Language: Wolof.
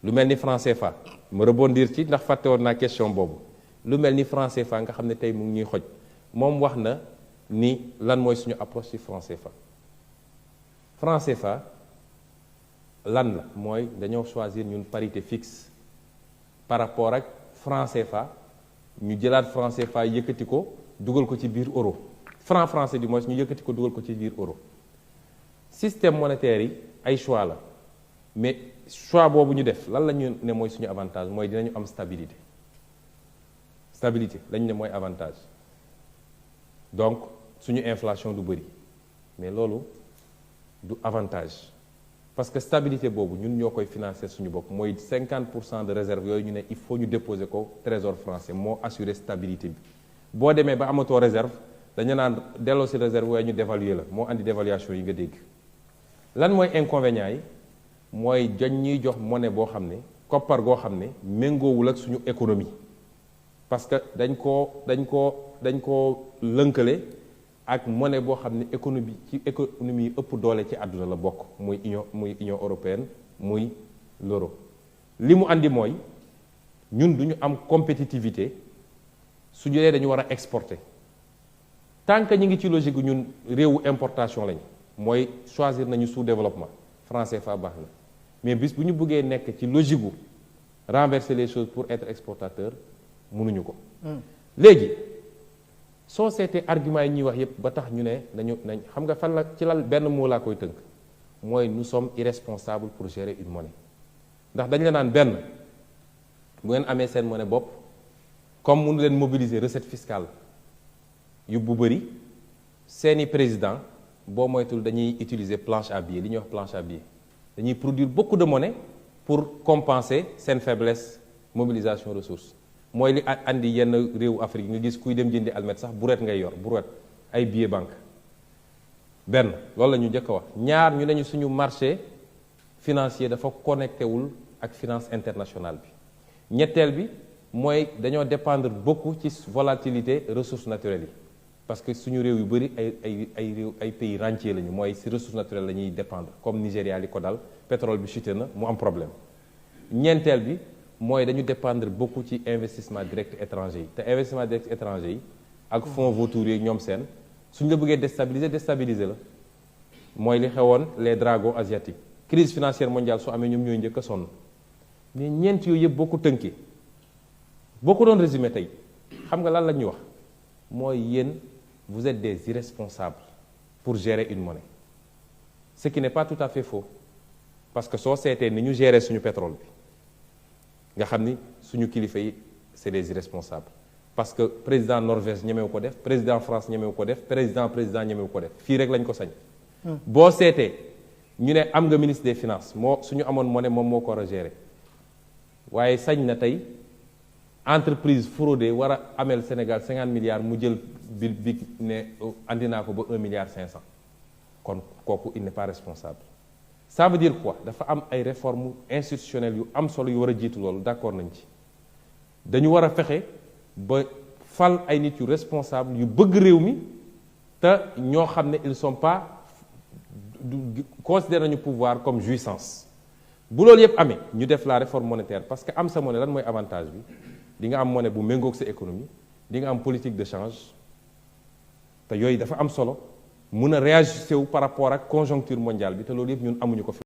lu mel ni franc CFA ma rebondir ci ndax fàtte woon naa question boobu lu mel ni franc CFA nga xam ne tey mu ngi ñuy xoj moom wax na ni lan mooy suñu approche ci franc CFA. franc CFA lan la mooy dañoo choisir ñun parité fixe par rapport ak franc CFA ñu jëlaat franc CFA yëkkati ko dugal ko ci biir euro franc français du moins ñu yëkkati ko dugal ko ci biir euro système monétaire yi ay choix la mais choix boobu ñu def lan la ñu ne mooy suñu avantage mooy dinañu am stabilité lañu ne mooy avantage donc suñu inflation du bëri mais loolu du avantage parce que stabilité boobu ñun ñoo koy financer suñu bopp mooy 50% de réserve yooyu ñu ne il faut ñu déposer ko trésor français moo assurer stabilité bi boo demee ba amatoo réserve dañu naan delloo si réserve waaye ñu dévaluer la moo andi dévaluation yi nga dégg lan mooy inconvénient yi mooy dañ ñuy jox monnaie boo xam ne koppar goo xam ne méngoowul ak suñu économie parce que dañ koo lënkale ak monnaie boo xam ne économie yi ëpp doole ci àdduna la bokk muy union européenne muy l'euro li mu andi mooy ñun duñu am compétitivité suñu dee dañu war a exporter tant que ñu ngi ci logique ñun réewu importation lañ mooy choisir nañu sous-développement franc CFA baax na mais bis bu ñu bëggee nekk ci logique gu renverser les choses pour être exportateur mënuñu ko léegi soo seetee argument yi ñuy wax yépp ba tax ñu ne nañ xam nga fan la ci lal benn moo laa koy tënk mooy nous sommes irresponsables pour gérer une monnaie ndax dañ la naan benn bu ngeen amee seen monnaie bopp comme mënu leen mobiliser recette fiscale yu bu bëri seeni président boo moytul dañuy utiliser planche à billets li ñuy wax planche à billets dañuy produire beaucoup de monnaie pour compenser seen faiblesse mobilisation ressources mooy li andi yenn réewu Afrique nga gis kuy dem jëndi almet sax brouette ngay yor brouette ay billets banque benn loolu la ñu njëkk a wax ñaar ñu neñu suñu marché financier dafa connecté wul ak finance internationale bi ñetteel bi mooy dañoo dépendre beaucoup ci volatilité ressources naturelles yi parce que suñu réew yu bëri ay pays rentier lañu mooy si ressources naturelles la ñuy dépendre comme Nigéria li ko dal pétrole bi chuté na mu am problème ñeenteel bi mooy dañu dépendre beaucoup ci investissement direct étranger yi te investissement direct étranger yi ak fonds vautours yi ñoom seen suñu la bëggee déstabiliser la mooy li xewoon les dragons asiatiques crise financière mondiale su amee ñoom ñooy njëkk a sonn mais ñeent yooyu yëpp boo ko tënkee boo ko doon résumé tey xam nga lan la ñuy wax mooy yéen vous êtes des irresponsables pour gérer une monnaie ce qui n'est pas tout à fait faux parce que soo seetee ni ñu gérer suñu pétrole bi nga xam ni suñu kilifa yi c'est des irresponsables parce que président Norvège ñemewu ko def président France ñemewu ko def président ñemewu ko def fii rek lañ ko sañ boo seetee ñu ne am nga ministre des finances moo suñu amoon monnaie moom moo ko war a gérer waaye sañ na tey entreprise fraudée war a ameel Sénégal 50 milliards mu jël bi ne andi naa ko ba 1 milliard 500 kon kooku il n'est pas responsable ça veut dire quoi dafa am ay réformes institutionnelles yu am solo yu war a jiitu loolu d'accord nañ ci dañu war a fexe ba fal ay nit yu responsable yu bëgg réew mi te ñoo xam ne ils sont pas considéré nañu pouvoir comme jouissance bu loolu yépp amee ñu def la réforme monétaire parce que am sa monnaie lan mooy avantage bi di nga am monnaie bu méngoog sa économie di nga am politique de change te yooyu dafa am solo mun a réajuster wu par rapport ak conjoncture mondiale bi te loolu yépp ñun amuñu ko fi